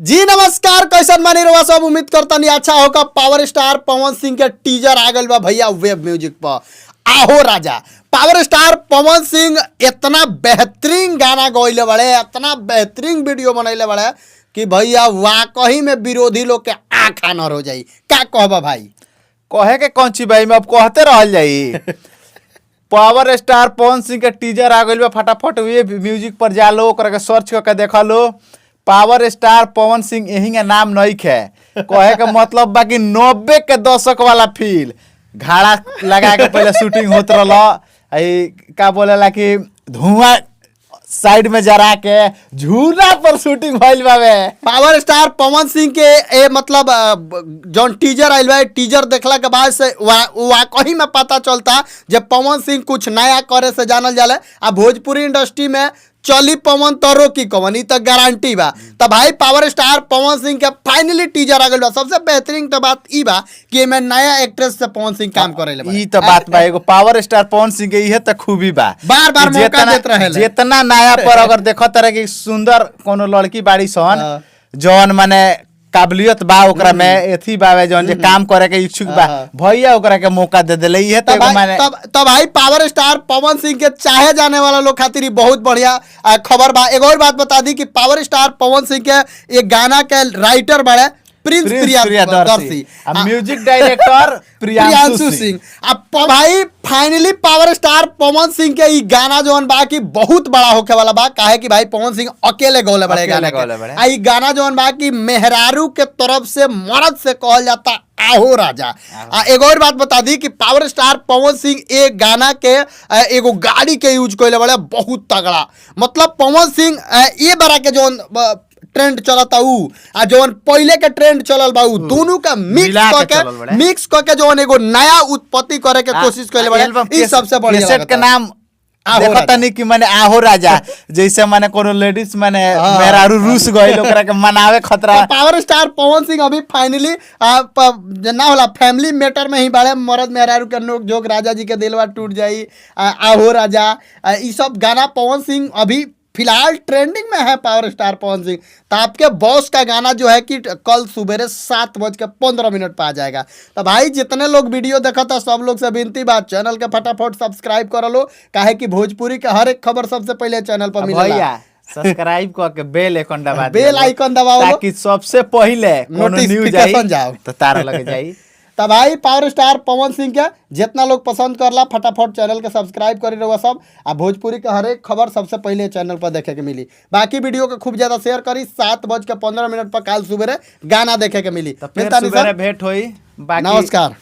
जी नमस्कार, कैसन मानी रहुआ सब? उम्मीद करतनी अच्छा होगा। पावर स्टार पवन सिंह के टीजर आ गइल बा भैया वेब म्यूजिक पर। आहो राजा, पावर स्टार पवन सिंह इतना बेहतरीन गाना गइले बड़े, इतना बेहतरीन वीडियो बनैले बड़े कि भैया वाकई में विरोधी लोग के आँख आनर हो जाई। का कहबा भाई? कहे के कौन ची भाई में अब कहते रहल जाई। पावर स्टार पवन सिंह के टीजर आ गइल बा। फटाफट वे म्यूजिक पर जा लो, ओकरा के सर्च करके देखा लो। पावर स्टार पवन सिंह यही के नाम नहीं खे। कहे के मतलब बा कि 90 के दशक वाला फील, घाड़ा लगा के पहले शूटिंग होत रहल। आई का बोलेला कि धुआं साइड में जरा के झूला पर शूटिंग भइल बावे। पावर स्टार पवन सिंह के ए मतलब जौन टीजर आइल बा, टीजर देखला के बाद से वाकई में पता चलता जे पवन सिंह कुछ नया करे से जानल जाला। आ भोजपुरी इंडस्ट्री में चली पवन तो रोकी कवन, ई तो गारंटी बा। तो भाई, पावर स्टार पवन सिंह के फाइनली टीजर आ गइल बा। सबसे बेहतरीन तो बात ई बा कि एमे नया एक्ट्रेस से पवन सिंह काम करेले बा। ई तो बात बा। एगो पावर स्टार पवन सिंह के इहे त खूबी बा। बार बार कि मौका देत रहेले। जेतना नया पर अगर देखत रहे कि सुंदर कोनो लड़की बाड़ी सन, जौन माने काबिलियत बा ओकरा में, एथी बावे, जौन जे काम करे के इच्छुक बा, भैया ओकरा के मौका दे देले। इहे त तब एगो भाई, माने तब तब भाई, पावर स्टार पवन सिंह के चाहे जाने वाला लोग खातिर ई बहुत बढ़िया खबर बा। एक और बात बता दी कि पावर स्टार पवन सिंह के एक गाना के राइटर बड़े प्रिंस प्रिंस प्रियदर्शी प्रियदर्शी आ म्यूजिक डायरेक्टर प्रियांशु प्रियांशु सिंह। सिंह। अब भाई, finally power star Pawan Singh के ई गाना जौन बा कि बहुत बड़ा होखे वाला बा, काहे कि भाई पवन सिंह अकेले गौले बड़े अकेले गाना गौले के। बड़े। आ ई गाना जौन बा कि मेहरारू के तरफ से मर्द से कहल जाता आहो राजा। आ एगो और बात बता दी कि पावर स्टार पवन सिंह एक गाना के एगो गाड़ी के यूज कइले बड़े बहुत तगड़ा। मतलब पवन सिंह ये बड़ा के जौन ट्रेंड चलता ऊ आ जौन पहले के ट्रेंड चलल बा ऊ दोनों का मिक्स मिला के क के चलल बड़े। मिक्स क के जौन एगो नया उत्पत्ति करे के कोशिश कइले बड़े, एल्बम ई सबसे बढ़िया कैसेट के लागता। नाम आहो देखो राजा। तनी कि माने आहो राजा, जैसे माने कोनो लेडीज माने मेहरारू रूस गइल, ओकरा के मनावे खतरा। तो पावर स्टार पवन सिंह अभी फाइनली ना होला फैमिली मैटर में ही बड़े मर्द मेहरारू के नोक झोंक, राजा जी के दिलवा टूट जाई, आहो राजा, ई सब गाना पवन सिंह अभी फिलहाल ट्रेंडिंग में है पावर स्टार पवन सिंह। तो आपके बॉस का गाना जो है कि कल सुबेरे 7:15 पर आ जाएगा। तो भाई, जितने लोग वीडियो देखा था, सब लोग से विनती बात, चैनल के फटाफट सब्सक्राइब कर लो, काहे कि भोजपुरी के हर एक खबर सबसे पहले चैनल पर मिलेला। भैया, सब्सक्राइब कर के बेल आइकन दबा बेल दिया आइकन दबाओ लो। ताकि सबसे पहले कोनो न्यूज नोटिफिकेशन आई जाओ। तो तारा लग जाई। तो भाई, पावर स्टार पवन सिंह के जितना लोग पसंद करला, फटाफट चैनल के सब्सक्राइब करी रहुआ सब आ भोजपुरी के हर एक खबर सबसे पहले चैनल पर देखे के मिली। बाकी वीडियो के खूब ज्यादा शेयर करी। 7:15 पर काल सुबह गाना देखे के मिली। तो फिर मिलता नहीं सुबह सर। भेंट होई। बाकी नमस्कार।